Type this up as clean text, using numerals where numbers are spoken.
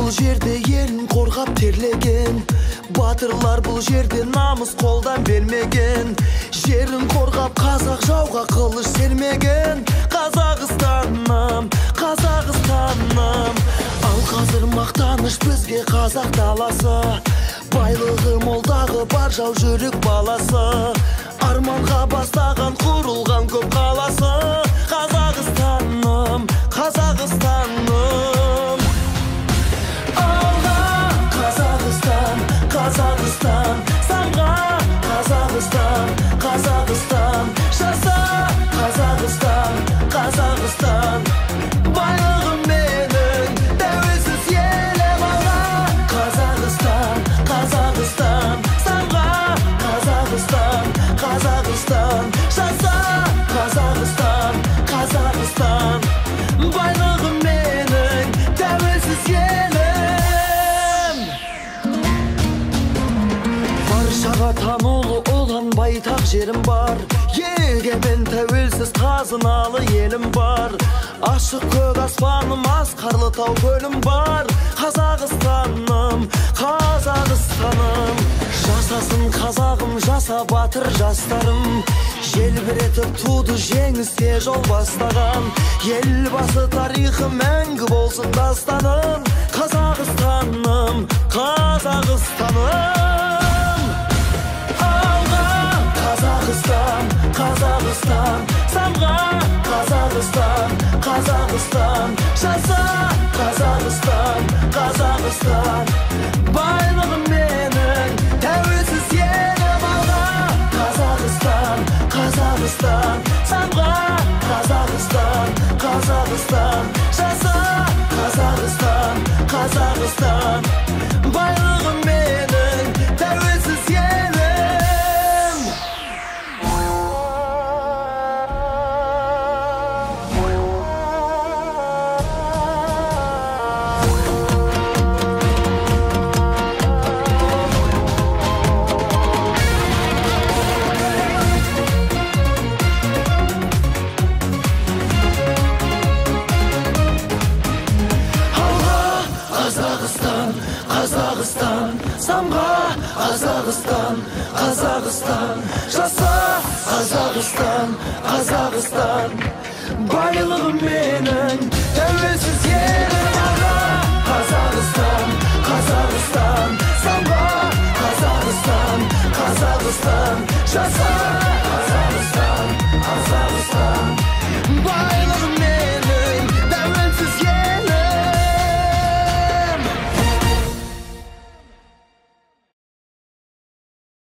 Бұл жерде елін қорғап терлеген, батырлар бұл жерде намыс қолдан бермеген. Жерін қорғап қазақ жауға қылыш сермеген. Қазақстаным, Қазақстаным. Ал қазір мақтаныш бізге қазақ даласы. Байлығы молдағы бар жау жүрек баласы. Арманға бастаған құрылған көп қаласы. Қазақстаным, Қазақстаным. Алға Қазақстан, Қазақстан, самға Қазақстан, Қазақстан, жаса Қазақстан, Қазақстан. Байлығым менің, тәуелсіз елім алға. Қазақстан, Қазақстан, самға Қазақстан, Қазақстан, жаса Қазақстан, Қазақстан. Байлығым менің, тәуелсіз елім. Баршаға танулы ұлан байтақ жерім бар, егемен тәуелсіз қазыналы елім бар. Ашық көк аспаным, асқарлы тау көлім бар. Қазақстаным, Қазақстаным. Жасасын қазағым, жаса батыр жастарым. Желбіретіп туды жеңіске жол бастаған. Елбасы тарихы мәңгі болсын дастаным. Қазақстаным, Қазақстаным. Алға Қазақстан, Қазақстан, самға Қазақстан, Қазақстан, жаса Қазақстан, Қазақстан. Байлығым менің, тәуелсіз елім алға. Қазақстан, Қазақстан, самға Қазақстан, Қазақстан, жаса Қазақстан, Қазақстан. Байлығым менің, тәуелсіз елім. Алға Қазақстан, Қазақстан, самға Қазақстан, Қазақстан, жаса Қазақстан, Қазақстан. Байлығым менің, тәуелсіз елім алға. Қазақстан, Қазақстан, самға Қазақстан, Қазақстан, жаса